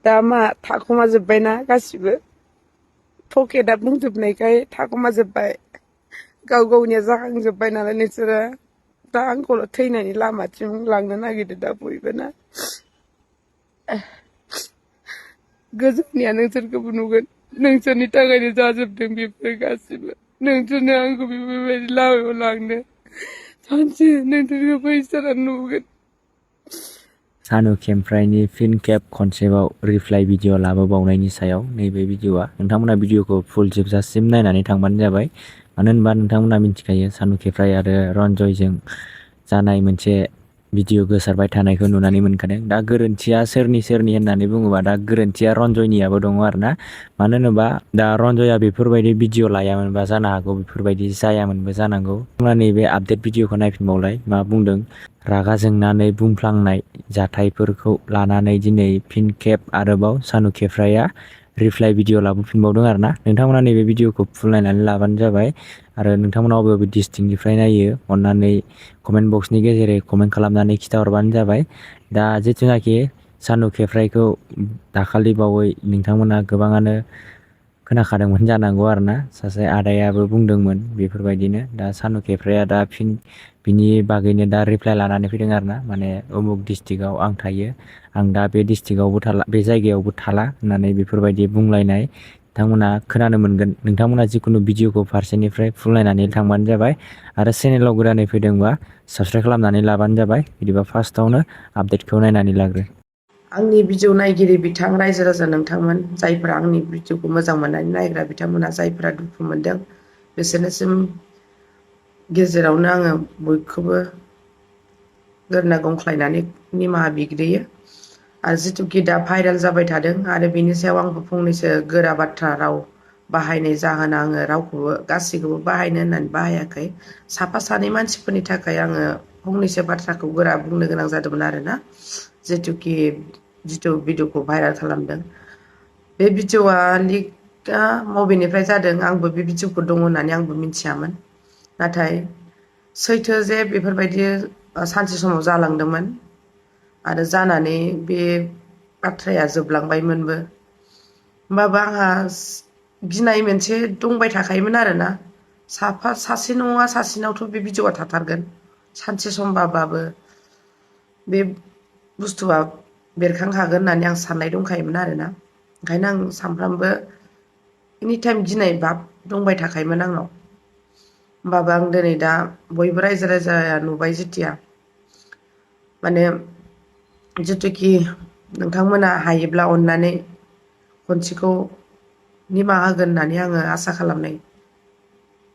दा मा थाखुमाजोब्बायना गासिबो पकेटआ बुंजोबनायखाय थाखुमाजोब्बाय गाव गावनिया जाखांजोब्बाय नालाय नोंसोरो दा आंखौल' थैनायनि लामाथिं लांनो नागिरदो दा बयबो ना गोजौनिया नोंसोरखौबो नुगोन नोंसोरनि थाखायनो जाजोबदों बेफोर गासिबो नोंसोरनो आंखौ बेफोरबायदि लामायाव लांदो सानसे नोंसोरखौबो इसोरा नुगोन सानु खेमफ्राइनि फिन खेब खनसेबाव रिप्लाइ भिडिअ लाबोबावनायनि सायाव नैबे भिडिअआ नोंथांमोना भिडिअखौ फुल जोबजासिम नायनानै थांबानो जाबाय मानो होनबा नोंथांमोना मिथिखायो सानु खेमफ्राइ आरो रन्जयजों जानाय मोनसे भिडिअ गोसारबाय थानायखौ नुनानै मोनखादों दा गोरोन्थिया सोरनि होननानै बुङोबा दा गोरोन्थिया रन्जयनियाबो दङ आरोना मानो होनोबा दा रन्जया बेफोरबायदि भिडिअ लायामोनबा जानो हागौ बेफोरबायदि जायामोनबो जानांगौ नैबे आपडेट भिडिअखौ नायफिनबावलाय मा बुंदों रागा जोंनानै बुंफ्लांनाय जाथायफोरखौ लानानै दिनै फिन खेब आरोबाव सानु खेमफ्राइआ रिप्लाइ भिडिअ लाबोफिनबावदों आरोना नोंथांमोना नैबे भिडिअखौ फुल नायनानै लाबानो जाबाय आरो नोंथांमोना बबे डिस्ट्रिक्टनिफ्राय नायो अननानै कमेन्ट बक्सनि गेजेरै कमेन्ट खालामनानै खिथाहरबानो जाबाय दा जिथुनाखि सानु खेमफ्राइखौ दाखालि बावै नोंथांमोना गोबाङानो खोनाखादोंमोन जानांगौ आरोना सासे आदायाबो बुंदोंमोन बेफोरबायदिनो दा सानु खेमफ्राइआ दा फिन बिनि बागैनो दा रिप्लाइ लानानै फैदों आरोना माने उमुक डिस्ट्रिक्टआव आं थायो आं दा बे डिस्ट्रिक्टआवबो थाला बे जायगायावबो थाला होननानै बेफोरबायदि बुंलायनाय नोंथांमोना खोनानो मोनगोन नोंथांमोना जिखुनु भिडिअखौ फारसेनिफ्राय फुल नायनानै थांबानो जाबाय आरो चेनेलाव गोदानै फैदोंबा साबसक्राइब खालामनानै लाबानो जाबाय बिदिबा फार्स्टआवनो आपडेटखौ नायनानै लाग्रो आंनि भिडिअ नायगिरि बिथां रायजो राजा नोंथांमोन जायफोरा आंनि भिडिअखौ मोजां मोननानै नायग्रा बिथांमोना जायफोरा दुखु मोनदों बिसोरनिसिम गेजेरावनो आङो बयखौबो गोरना गंख्लायनानै निमाहा बिग्रोयो आरो जिथुखि दा भाइरेल जाबाय थादों आरो बेनि सायाव आंबो फंनैसो गोरा बाथ्रा राव बाहायनाय जाहोना आङो रावखौबो गासैखौबो बाहायनो होननानै बाहायाखै साफा सानै मानसिफोरनि थाखाय आङो फंनैसो बाथ्राखौ गोरा बुंनो गोनां जादोंमोन आरोना जितु भिडिअखौ भाइरेल खालामदों बे भिडिअआ लिकआ बबेनिफ्राय जादों आंबो बे भिडिअखौ दङ होननानै आंबो मिथियामोन नाथाय सैथो जे बेफोरबायदि सानसे समाव जालांदोंमोन आरो जानानै बे बाथ्राया जोबलांबायमोनबो होमबाबो आंहा गिनाय मोनसे दंबाय थाखायोमोन आरोना सासे नङा सासेनावथ' बे भिडिअआ थाथारगोन सानसे समबाबो बे बुस्थुआ बेरखांखागोन होननानै आं साननाय दंखायोमोन आरोना ओंखायनो आं सानफ्रामबो एनिटाइम गिनाय भाब दंबाय थाखायोमोन आंनाव होमबाबो आं दिनै दा बयबो रायजो राजाया नुबाय जेथिया माने जिथुखि नोंथांमोना हायोब्ला अननानै खनसेखौ निमाहा होगोन होननानै आङो आसा खालामनाय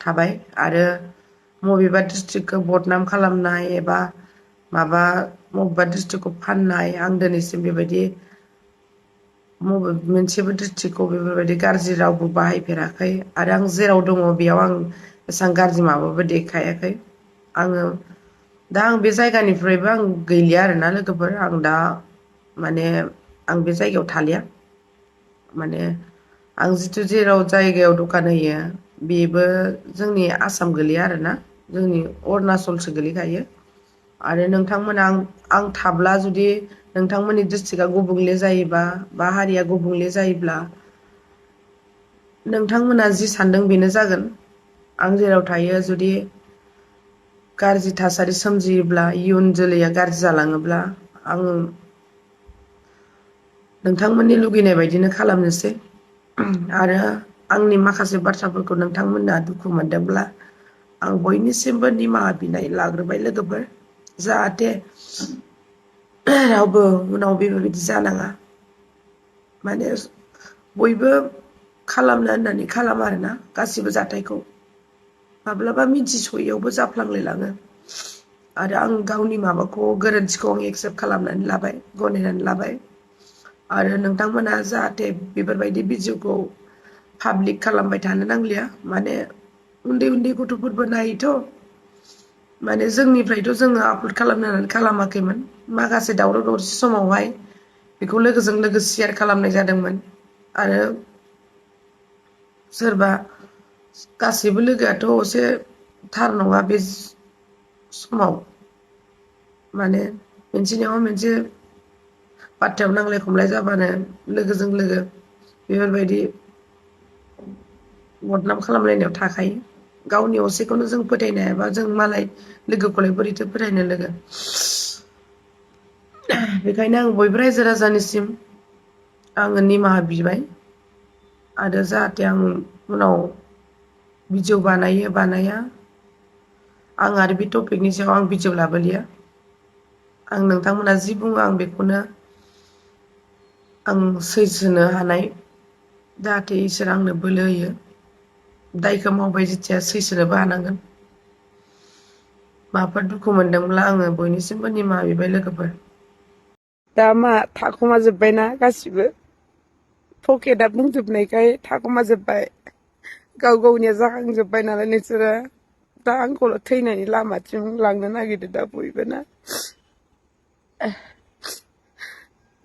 थाबाय आरो बबेबा डिस्ट्रिक्टखौ बदनाम खालामनाय एबा माबा बबेबा डिस्ट्रिक्टखौ फाननाय आं दिनैसिम बेबायदि मोनसेबो डिस्ट्रिक्टखौ बेफोरबायदि गाज्रि रावबो बाहायफेराखै आरो आं जेराव दङ बेयाव आं एसेबां गाज्रि माबाबो देखायाखै आङो दा आं बे जायगानिफ्रायबो आं गैलिया आरोना लोगोफोर आं दा माने आं बे जायगायाव थालिया माने आं जिथु जेराव जायगायाव दखान होयो बेबो जोंनि आसाम गोलैया आरोना जोंनि अरुणाचलसो गोलैखायो आरो नोंथांमोना आं थाब्ला जुदि नोंथांमोननि डिस्ट्रिक्टआ गुबुंले जायोबा बा हारिया गुबुंले जायोब्ला नोंथांमोना जि सानदों बेनो जागोन आं जेराव थायो जुदि गाज्रि थासारि सोमजियोब्ला इयुन जोलैया गाज्रि जालाङोब्ला आङो नोंथांमोननि लुगैनाय बायदिनो खालामनोसै आरो आंनि माखासे बाथ्राफोरखौ नोंथांमोना दुखु मोनदोंब्ला आं बयनिसिमबो निमाहा बिनाय लाग्रोबाय लोगोफोर जाहाथे रावबो उनाव बेबायदि जानाङा माने बयबो खालामनो होननानै खालामा आरोना गासिबो जाथायखौ माब्लाबा मिथिस'यैयावबो जाफ्लांलायलाङो आरो आं गावनि माबाखौ गोरोन्थिखौ आं एक्सेप्ट खालामनानै लाबाय गनायनानै लाबाय आरो नोंथांमोना जाहाथे बेफोरबायदि भिडिअखौ पाब्लिक खालामबाय थानो नांलिया माने उन्दै उन्दै गथ'फोरबो नायोथ' माने जोंनिफ्रायथ' जोङो आपल'ड खालामनानै खालामाखैमोन माखासे दावराव दावसि समावहाय बेखौ लोगोजों लोगो शेयार खालामनाय जादोंमोन आरो सोरबा गासैबो लोगोआथ' असे थार नङा बे समाव माने मोनसे नङा मोनसे बाथ्रायाव नांलाय खमलाय जाबानो लोगोजों लोगो बेफोरबायदि बदनाम खालामलायनायाव थाखायो। गावनि असेखौनो जों फोथायनो हायाबा जों मालाय लोगोखौलाय बोरैथो फोथायनो लोगो। बेखायनो आं बयबो रायजो राजानिसिम आङो निमाहा बिबाय आरो जाहाथे आं उनाव भिडिअ बानायो बानाया आं आरो बे टपिकनि सायाव आं भिडिअ लाबोलिया। आं नोंथांमोना जि बुङो आं बेखौनो आं सैसोनो हानाय जाहाथे इसोर आंनो बोलो होयो। दायखौ मावबाय जेथिया सैसोनोबो हानांगोन। माबाफोर दुखु मोनदोंब्ला आङो बयनिसिमबो निमाहा बिबाय लोगोफोर। दा मा थाखुमा जोब्बायना गासिबो पकेटआ बुंजोबनायखाय थाखुमा जोब्बाय। गाव गावनिया जाखांजोब्बाय नालाय नोंसोरो दा आंखौल' थैनायनि लामाथिं लांनो नागिरदो दा बयबो ना।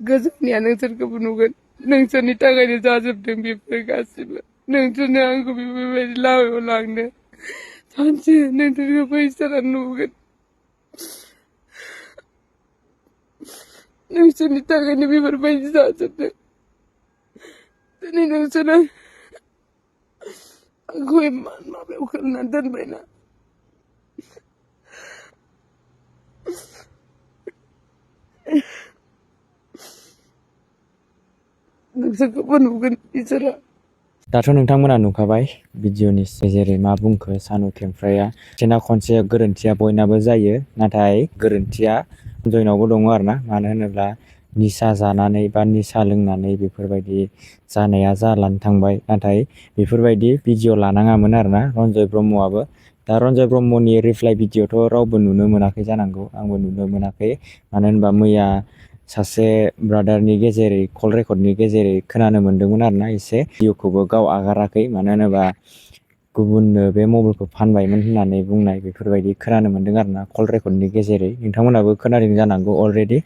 गोजोननिया नोंसोरखौबो नुगोन। नोंसोरनि थाखायनो जाजोबदों बेफोर गासिबो। नोंसोरनो आंखौ बेफोरबायदि लामायाव लांदों। सानसे नोंसोरखौबो इसोरा नुगोन। नोंसोरनि थाखायनो बेफोरबायदि जाजोबदों। दिनै नोंसोरो आंखौ इमान माबायाव खोलना दोनबायना। नोंसोरखौबो नुगोन इसोरा। दाथ' नोंथांमोना नुखाबाय भिडिअनि गेजेरै मा बुंखो सानु खेमफ्राया। खनसेना खनसे गोरोन्थिया बयनाबो जायो, नाथाय गोरोन्थिया जयनावबो दङ आरोना। मानो होनोब्ला निसा जानानै बा निसा लोंनानै बेफोरबायदि जानाया जानानै थांबाय। नाथाय बेफोरबायदि भिडिअ लानाङामोन आरोना रन्जय ब्रह्मआबो। दा रन्जय ब्रह्मनि रिप्लाइ भिडिअ'थ' रावबो नुनो मोनाखै जानांगौ, आंबो नुनो मोनाखै। मानो होनबा मैया सासे ब्रादारनि गेजेरै कल रेकर्डनि गेजेरै खोनानो मोन्दोंमोन आरोना एसे। भिडिअ'खौबो गाव आगाराखै, मानो होनोबा गुबुननो बे मबाइलखौ फानबायमोन होननानै बुंनाय बेफोरबायदि खोनानो मोन्दों आरोना कल रेकर्डनि गेजेरै। नोंथांमोनाबो खोनादों जानांगौ अलरेडि।